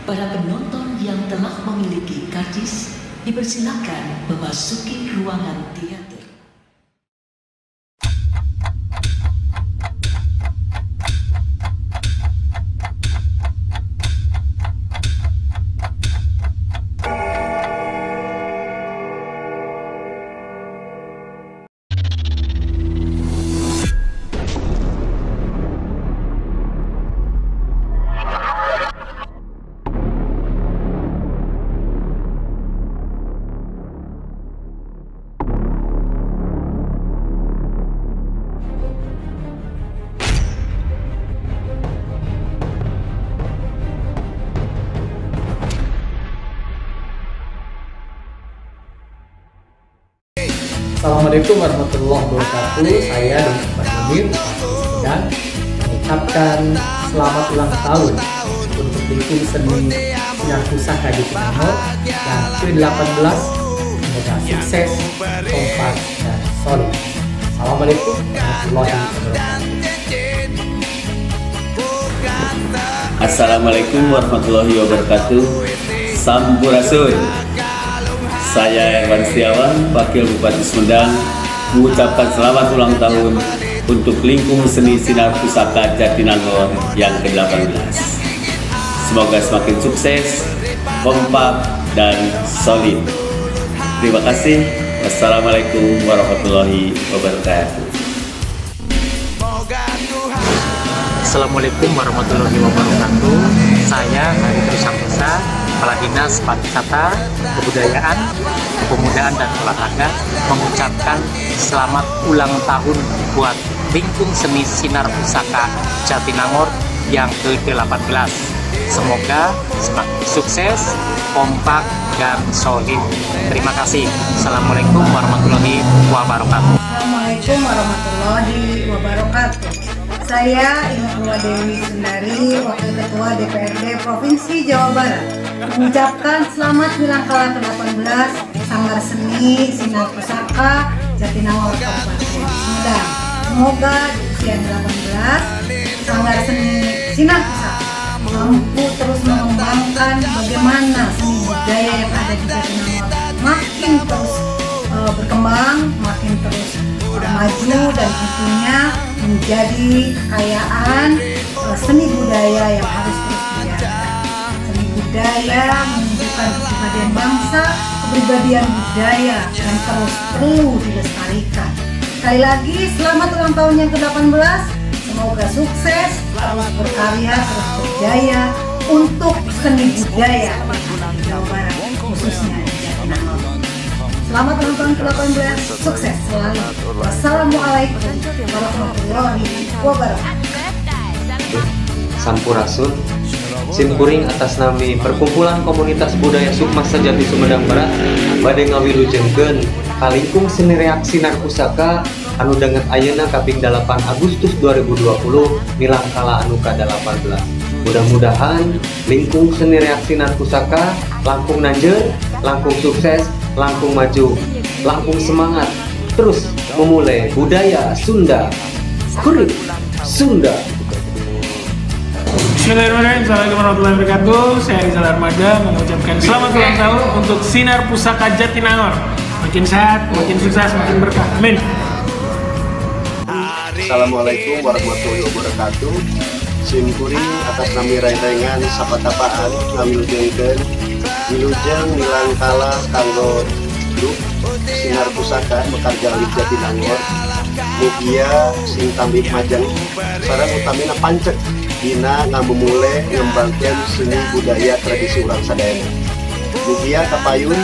Para penonton yang telah memiliki karcis dipersilakan memasuki ruangan teater. Assalamualaikum warahmatullahi wabarakatuh. Saya Doni Munir, Bupati Sumedang, mengucapkan selamat ulang tahun untuk Lingkung Seni Sinar Pusaka Jatinangor yang ke-18. Semoga sukses, kompak, dan solid. Assalamualaikum warahmatullahi wabarakatuh. Assalamualaikum warahmatullahi wabarakatuh. Sampurasun. Saya Erwan Setiawan, Wakil Bupati Sumedang, mengucapkan selamat ulang tahun untuk Lingkung Seni Sinar Pusaka Jatinangor yang ke-18. Semoga semakin sukses, kompak, dan solid. Terima kasih. Wassalamualaikum warahmatullahi wabarakatuh. Assalamualaikum warahmatullahi wabarakatuh. Saya Hari Trisantosa, Kepala Dinas Pariwisata, Kebudayaan, Kepemudaan dan Olahraga mengucapkan selamat ulang tahun buat Lingkung Seni Sinar Pusaka Jatinangor yang ke-18. Semoga semakin sukses, kompak, dan solid. Terima kasih. Assalamualaikum warahmatullahi wabarakatuh. Assalamualaikum warahmatullahi wabarakatuh. Saya Ibu Dewi Sundari, Wakil Ketua DPRD Provinsi Jawa Barat, mengucapkan selamat milangkala ke-18 Sanggar Seni Sinar Pusaka Jatinangor Kabupaten Sumedang. Semoga di usia 18 Sanggar Seni Sinar Pusaka mampu terus mengembangkan bagaimana seni budaya yang ada di Jatinangor makin terus berkembang, makin terus maju, dan tentunya menjadi kekayaan seni budaya yang harus terus dijaga. Seni budaya menunjukkan kepribadian bangsa, kepribadian budaya yang terus perlu dilestarikan. Sekali lagi, selamat ulang tahun yang ke-18. Semoga sukses, terus berkarya, terus berjaya untuk seni budaya di Jawa Barat, khususnya di Jatinangor. Selamat ulang tahun ke-18, sukses selalu. Wassalamualaikum warahmatullahi wabarakatuh. Sampurasun. Simkuring atas nami Perkumpulan Komunitas Budaya Sukma Sejati Sumedang Barat bade ngawilujengkeun ka Lingkung Seni Reak Sinar Pusaka anu danget ayeuna kaping 8 Agustus 2020 milangkala anu ka-18. Mudah-mudahan Lingkung Seni Reak Sinar Pusaka langkung nanjeur, langkung sukses, langkung maju, langkung semangat, terus memulai budaya Sunda. Huruf Sunda. Bismillahirrahmanirrahim. Assalamualaikum warahmatullahi wabarakatuh. Saya Rizal Armada mengucapkan selamat ulang tahun untuk Sinar Pusaka Jatinangor. Makin sehat, makin sukses, makin berkah. Amin. Assalamualaikum warahmatullahi wabarakatuh. Simkuring atas nami reng-rengan sapatapaan ngawilujengkeun wilujeng milangkala kanggo grup Sinar Pusaka Mekar Jalib Jatinangor. Mugia sing tambih majeng sareng utamina panceg dina ngamumule ngembangkeun seni budaya tradisi urang sadayana. Mugia kapayun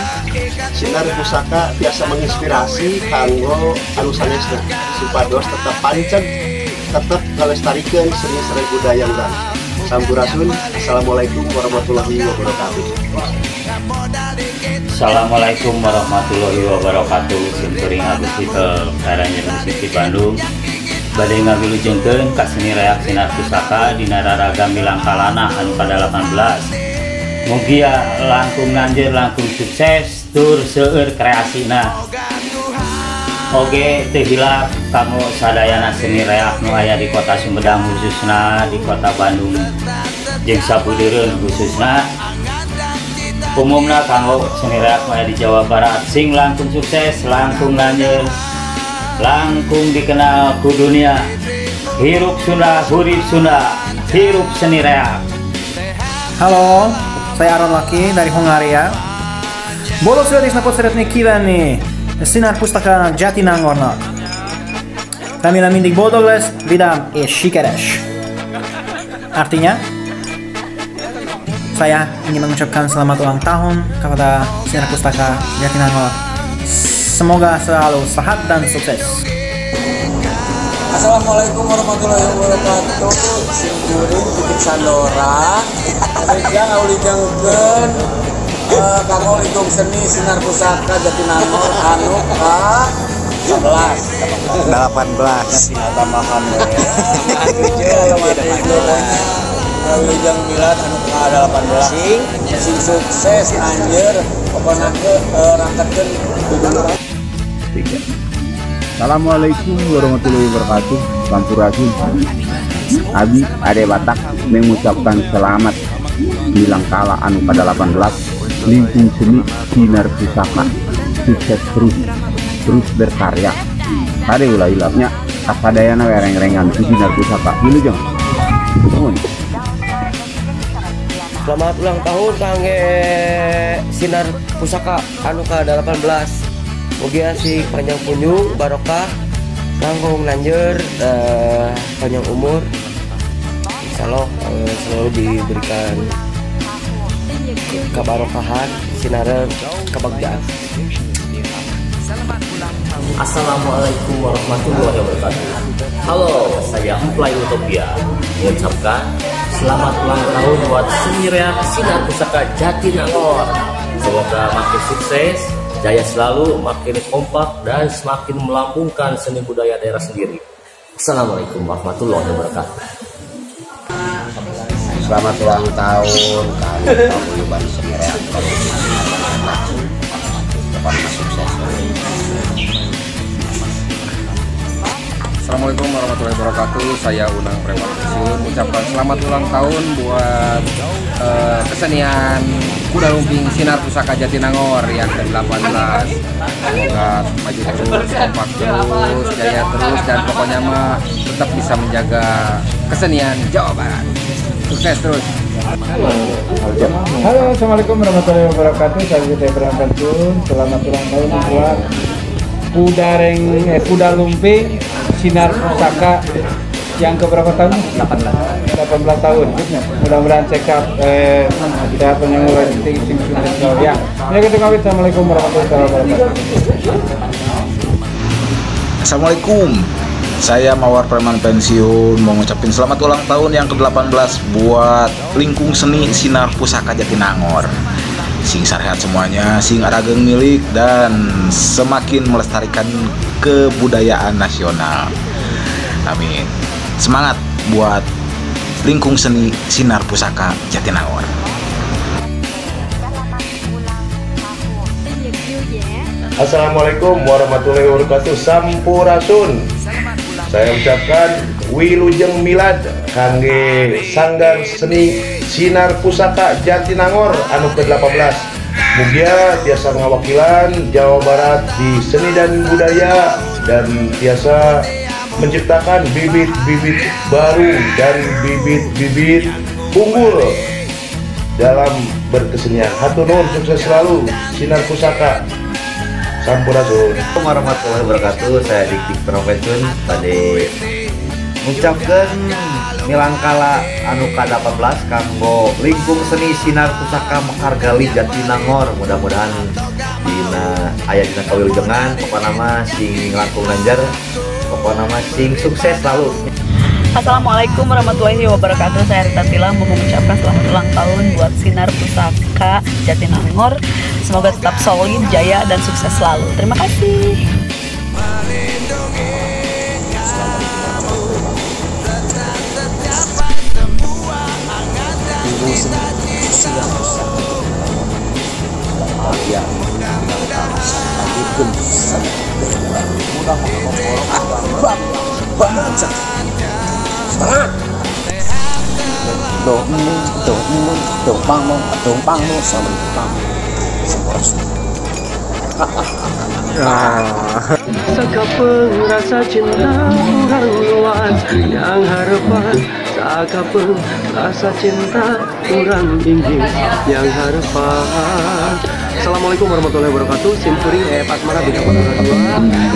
Sinar Pusaka biasa menginspirasi kanggo anu sanesna supados tetap panceg, tetap ngalestarikeun seni sareng budaya urang. Sampurasun. Assalamualaikum warahmatullahi wabarakatuh. Assalamualaikum warahmatullahi wabarakatuh. Simkuring Agus Vitel Karanjana City Bandung bade ngawilujengkeun ka Seni Reak Sinar Pusaka dina raraga milangkalana anu ka-18. Mugia langkung nanjeur, langkung sukses, tur seueur kreasina. Oge teu hilap kanggo sadayana seni reak nu aya di kota Sumedang, khususna di kota Bandung jeung sabudeureun khususna. Umumna kanggo seni reak nu aya di Jawa Barat sing langkung sukses, langkung nanjeur, langkung dikenal ku dunia. Hirup Sunda, hurip Sunda, hirup seni reak. Halo, saya Aaron Laki dari Hungaria. Boldog születésnapot szeretnék kívánni Sinar Pusztakának, Jatinangornak. Remélem mindig boldog lesz, vidám és sikeres. Artinya, saya ingin mengucapkan selamat ulang tahun kepada Sinar Pustaka Jatinangor. Semoga selalu sehat dan sukses. Assalamualaikum warahmatullahi wabarakatuh. Simkuring Titik Sandora. Rejang ngawilujengkeun kanggo lingkung seni Sinar Pusaka Jatinangor anu ka 11 18 tambahan we. Wilujeng milad anu ka 18 sing sukses anjir pokona ke rangketkeun. Assalamualaikum warahmatullahi wabarakatuh. Sampurasun. Abi Ade Batak mengucapkan selamat milangkala anu pada 18 lingkung seni Sinar Pusaka. Sukses terus, terus berkarya. Kade ulah hilapnya kasadayana wereng-rengan ku Sinar Pusaka. Wilujeng. Nuhun. Selamat ulang tahun kangge Sinar Pusaka anu ka 18. Mugia sing panjang punjung barokah, langkung nanjeur, panjang umur. Insyaallah selalu diberikan kebarokahan, sinaran kebahagiaan. Assalamualaikum warahmatullahi wabarakatuh. Halo, saya Emplay Utopia mengucapkan selamat ulang tahun buat seni reak Sinar Pusaka Jatinangor. Semoga makin sukses, jaya selalu, makin kompak dan semakin melambungkan seni budaya daerah sendiri. Assalamualaikum warahmatullahi wabarakatuh. Selamat ulang tahun kami Paguyuban Seni Reak Provinsi Sumatera. Pokoknya sukses. Assalamualaikum warahmatullahi wabarakatuh. Saya Unang Preman Pensiun mengucapkan selamat ulang tahun buat kesenian Kuda Lumping Sinar Pusaka Jatinangor yang ke-18. Semoga maju terus, kompak terus, jaya terus, dan pokoknya mah tetap bisa menjaga kesenian Jawa Barat. Sukses terus. Halo, assalamualaikum warahmatullahi wabarakatuh. Saya Gede Preman Pensiun. Selamat ulang tahun buat Kuda Lumping Sinar Pusaka yang keberapa tahun? 18. 18 tahun. Mudah-mudahan cekap sehat panjang umur, sing sukses selalu ya. Assalamualaikum warahmatullahi wabarakatuh. Assalamualaikum. Saya Mawar Preman Pensiun mau ngucapin selamat ulang tahun yang ke-18 buat lingkung seni Sinar Pusaka Jatinangor. Sing sarehat semuanya, sing arageng milik dan semakin melestarikan kebudayaan nasional. Amin. Semangat buat lingkung seni Sinar Pusaka Jatinangor. Assalamualaikum warahmatullahi wabarakatuh. Sampurasun. Saya ucapkan wilujeng milad kangge Sanggar Seni Sinar Pusaka Jatinangor anu ke-18. Mugia tiasa ngawakilan Jawa Barat di seni dan budaya dan tiasa menciptakan bibit-bibit baru dan bibit-bibit unggul dalam berkesenian. Hatur nuhun, sukses selalu Sinar Pusaka. Sampurasun. Assalamualaikum warahmatullahi wabarakatuh. Saya Dik-Dik Pensiun tadi mengucapkan milangkala anu ka-18 kanggo lingkung seni Sinar Pusaka Mekar Galih Jatinangor. Mudah-mudahan dina aya dina kawilujengan, pokona mah sing langkung lancar, pokona mah sing sukses selalu. Assalamualaikum warahmatullahi wabarakatuh. Saya Rita Tila mau mengucapkan selamat ulang tahun buat Sinar Pusaka Jatinangor. Semoga tetap solid, jaya, dan sukses selalu. Terima kasih. 2 3 4 5 6 7 8. Sampurasun. Sakapeung rasa cinta urang luas yang harapan, sakapeung rasa cinta urang ingin yang harapan. Assalamualaikum warahmatullahi wabarakatuh. Simkuring Pasmara Bina 2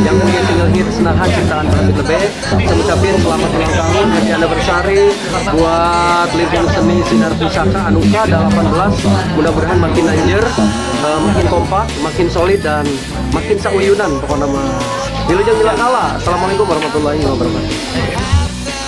yang punya single hit Senahan ciptaan Prasit Lebe. Saya ngucapin selamat ulang tahun, happy anniversary buat Lingkung Seni Sinar Pusaka anu ka-18. Mudah-mudahan makin anjir, makin kompak, makin solid dan makin sauyunan pokoknya mah. Wilujeng milangkala. Assalamualaikum warahmatullahi wabarakatuh.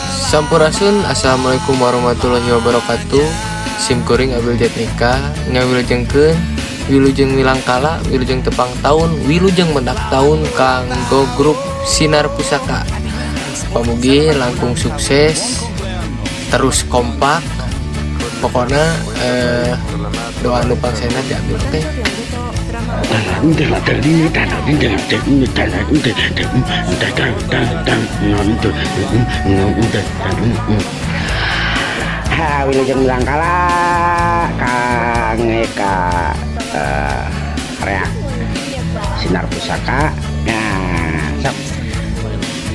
Sampurasun, assalamualaikum warahmatullahi wabarakatuh. Simkuring Abil Jatnika ngawilujengkeun wilujeng milangkala, wilujeng tepang tahun, wilujeng mendak tahun kanggo grup Sinar Pusaka. Pamugi langkung sukses, terus kompak. Pokoknya doa nu pangsena diambil oke. Ha, wilujeng milangkala Kang Eka Reak Sinar Pusaka. Nah, sok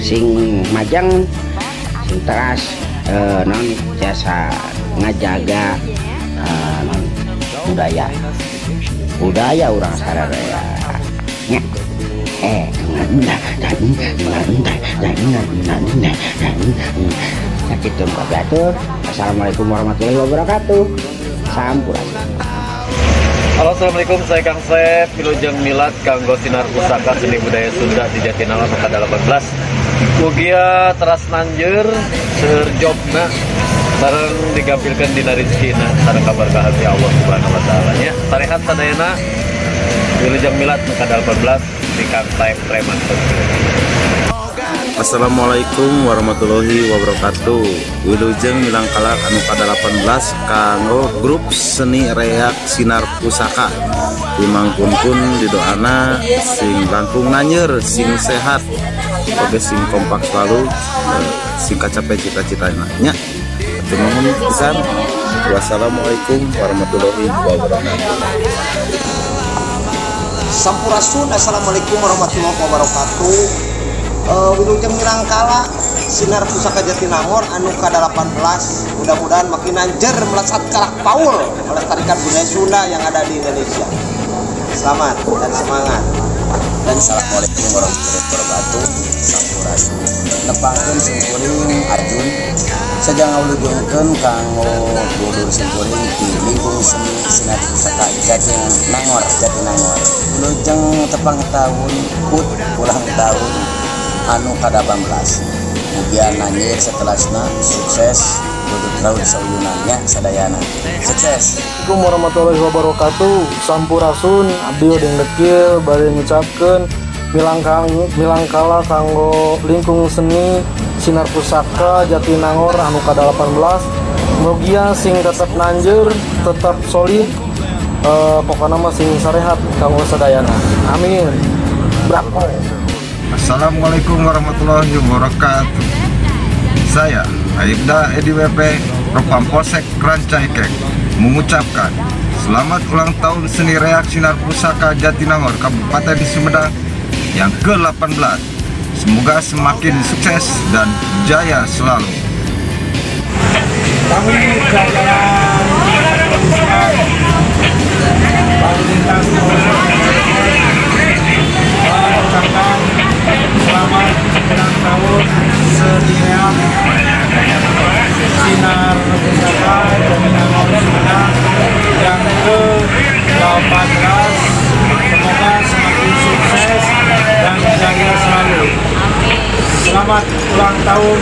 sing majeng sing teras non jasa ngajaga non budaya budaya urang sararea nya. Sakitu wabarakatuh. Assalamualaikum warahmatullahi wabarakatuh. Sampurasun. Halo, assalamualaikum, saya Kang Sep, wilujeng milad kanggo Sinar Pusaka Seni Budaya Sunda di Jatinangor nu ka-18. Mugia teras nanjeur seueur jobna sareng digampilkeun dina rezekina sareng kaberkahan ti Allah Subhanahu wa taala nya. Sarehat sadayana, wilujeng milad nu ka-18 di Kang Saep Preman. Assalamualaikum warahmatullahi wabarakatuh. Wilujeng milangkala anu ka-18 kanggo grup seni reak Sinar Pusaka. Dimangkunkun didoana sing langkung nanyer, sing sehat, oke sing kompak selalu, sing kacapai cita-citana nya. Hatur nuhun pisan. Wassalamualaikum warahmatullahi wabarakatuh. Sampurasun, assalamualaikum warahmatullahi wabarakatuh. Wilujeng milangkala Sinar Pusaka Jatinangor anu ka-18, mudah-mudahan makin anjir melesat kalak paul melestarikan budaya Sunda yang ada di Indonesia. Selamat dan semangat. Dan assalamualaikum warahmatullahi wabarakatuh. Sampurasun. Nepangkeun simkuring Arjun sajang ngawilujengkeun kanggo dulur simkuring di Lingkung Seni Sinar Pusaka Jatinangor Jatinangor. Wilujeng tepang tahun put ulang tahun anu ka-18. Mugia nanjir setelasna sukses duduk raut sauyunannya sadayana. Sukses. Assalamualaikum warahmatullahi wabarakatuh. Sampurasun, abdi Odeng Dekil bade ngucapkeun milangkala kanggo Lingkung Seni Sinar Pusaka Jatinangor anu ka-18. Mugia sing tetep nanjur, tetep solid, pokokna mah sing sarehat kanggo sadayana. Amin. Bravo. Assalamualaikum warahmatullahi wabarakatuh. Saya Aibda Edi WP Propam Polsek Rancaikek mengucapkan selamat ulang tahun Seni Reak Sinar Pusaka Jatinangor Kabupaten Sumedang yang ke-18. Semoga semakin sukses dan jaya selalu. Kami jajaran kepolisian lalu lintas mengucapkan selamat ulang tahun Seni Reak Sinar Pusaka Jatinangor Sumedang yang ke-18. Semoga semakin sukses dan jaya selalu. Selamat ulang tahun.